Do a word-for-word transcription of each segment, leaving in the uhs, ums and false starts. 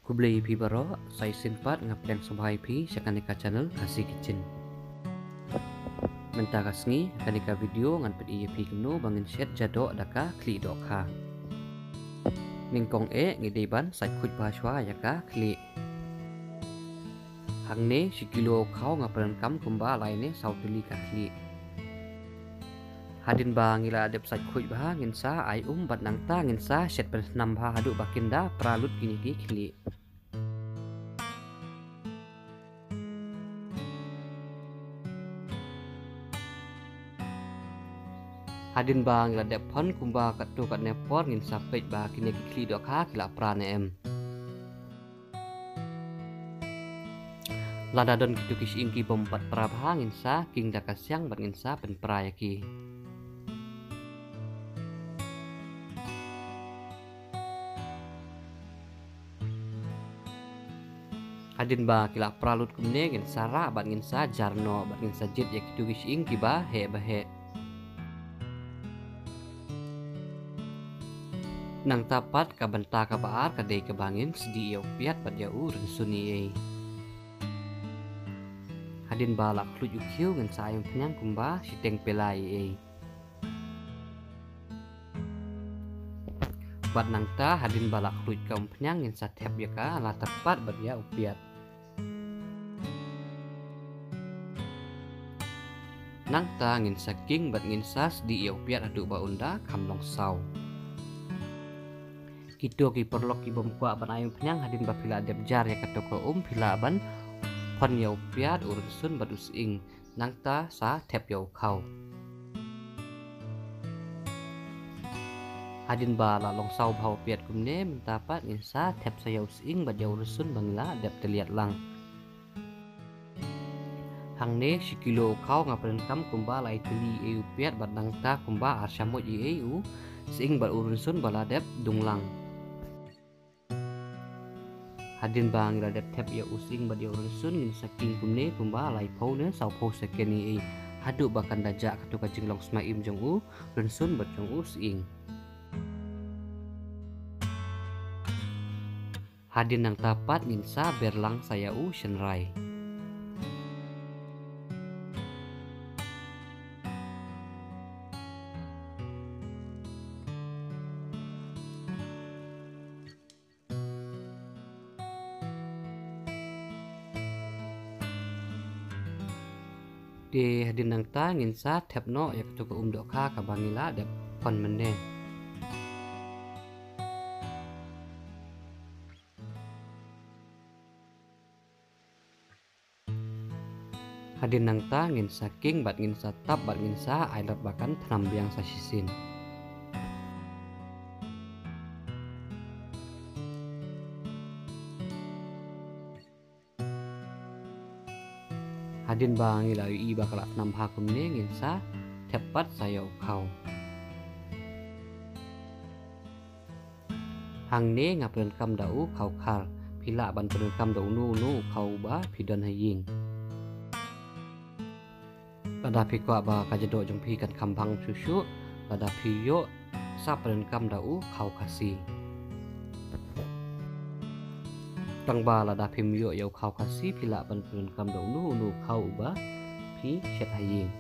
Khublei ïa phi baroh, sa shisien pat nga pdiang sngewbha ïa phi sha kane ka channel Khasi Kitchen. Mynta ka sngi, ha kane ka video ngan pyni ïa phi kumno ba ngin shet ja doh da ka khlieh dohkha. Nyngkong eh ngi dei ban sait khuid bha shuwa ïa ka khlieh. Hangne shi kilo khaw nga pyndonkam kumba lai ne saw tylli ka khlieh. Hadien ba ngi la dep sait khuid bha ngin sa ai um bad nangta ngin sa shet pynsnam bha haduh ba kin da pra lut kine ki khlieh. Hadien ba ngi la dep phon kumba katto katne por ngin sa peit ba kine ki khlieh dohkha ki la pra ne em. Lada don kito ki shyieng ki bym pat pra bha ngin sa king da ka siang bad ngin sa pynpra ïa ki. Hadien ba ki la pra lut kumne ngin sa rah bad ngin sa jar noh bad ngin sa jied ïa kito ki shyieng kiba heh ba heh. Nangta pat ka bynta kaba ar ka dei kaba ngin sdieh ïa u piat bad ïa u rynsun ei ei. Hadien ba la khluit u khiew ngin sa ai umphniang kumba shiteng pela ei ei. Bad nangta hadien ba la khluit ka umphniang ngin sa thep ïa ka la tyrpad bad ïa u piat. Nangta ngin sa king bad ngin sa sdieh ïa u piat haduh ba un da kham long saw. Kito ki paralok ki bym kwah ban ai umphniang hadien ba phi la dep jar ïa kato ka um phi lah ban phon ïa u piat, u rynsun bad u sying. Nangta sa thep ïa u khaw. Hadien ba la long saw bha u piat kumne mynta pat ngin sa thep sa ïa u sying bad ïa u rynsun ba ngi la dep tylliat lang. Hangne shi kilo u khaw nga pyndonkam kumba lai tylli ei ei u piat bad nangta kumba ar shamoit ei ei u sying bad u rynsun ba la dep dung lang. Hadien ba ngi la dep thep ïa u sying bad ïa u rynsun ngin sa king kumne kumba laiphew ne sawphew second ei ei haduh ba kan da jah kato ka jinglong sma im jong u rynsun bad jong u sying. Hadien nangta pat ngin sa ber lang sa ïa u shynrai. Te hadien nangta ngin sa thep noh ïa kato ka um dohkha kaba ngi la dep phon mynne. Hadien nangta ngin sa king bad ngin sa tap bad ngin sa ai lad ba kan thnam biang sa shisien. Hadien ba ngi la ïohi ba ka la thnam bha kumne ngin sa thep pat sa ïa u khaw. Hangne nga pyndonkam da u khaw khar, phi lah ban pyndonkam da uno uno u khaw uba phi don ha ïing. Lada phi kwah ba ka jadoh jong phi kan kham bang shuh shuh, lada phi ïoh sa pyndonkam da u khaw Khasi. Tang ba lada phim ïoh ïa u khaw Khasi phi lah ban pyndonkam da uno uno u khaw uba phi shet ha ïing.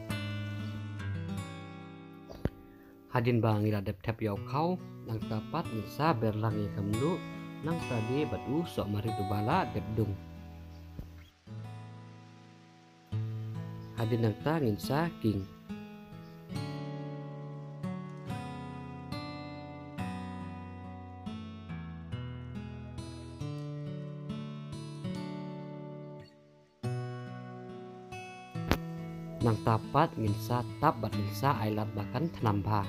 Hadien ba ngi la dep thep ïa u khaw, nangta pat ngin sa ber lang ïa ka mluh, nangta de bad u soh marit uba la dep dung. Hadien nangta ngin sa king. Nangta pat ngin sa tap bad ngin sa ai lad ba kan thnam bha.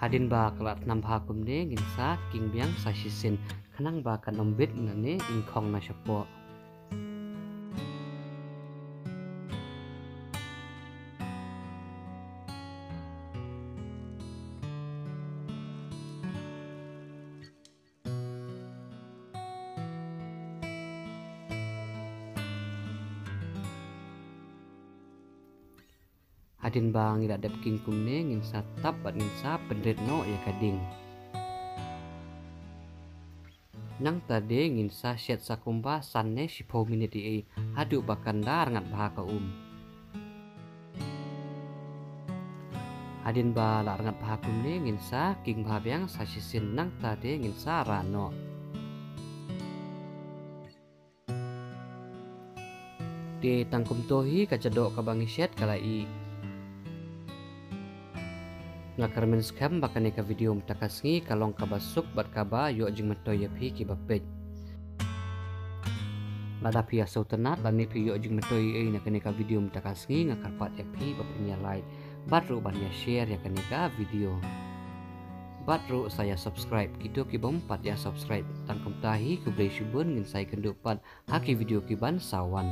Hadien ba ka la thnam bha kumne ngin sa king biang sa shisien khnang ba kan ym bit na ne ingkhong na shapoh. Hadien ba ngi la dep king kumne, ngin sa tap bad ngin sa pynrit noh ïa ka ding. Nangta de ngin sa shet sa kumba san ne shiphew minit ïa i, haduh ba kan da rngat bha ka um. Hadien ba la rngat bha kumne, ngin sa king bha biang sa shisien, nangta de ngin sa rah noh. Te tang kumto hi ka jadoh kaba ngi shet ka la ih. Nga kyrmen skhem ba kane ka video mynta ka sngi ka long kaba suk bad kaba ïoh jingmyntoi ïa phi kiba peit. Lada phi ïa sngewtynnat lane phi ïoh jingmyntoi ei ei na kane ka video mynta ka sngi, nga kyrpad ïa phi ba phin ïa like bad ruh ban ïa share ïa kane ka video. Bad ruh sa ïa subscribe kito ki bym pat ïa subscribe. Tang kumta hi, khublei shibun, ngin sa ïakynduh pat ha ki video ki ban sa wan.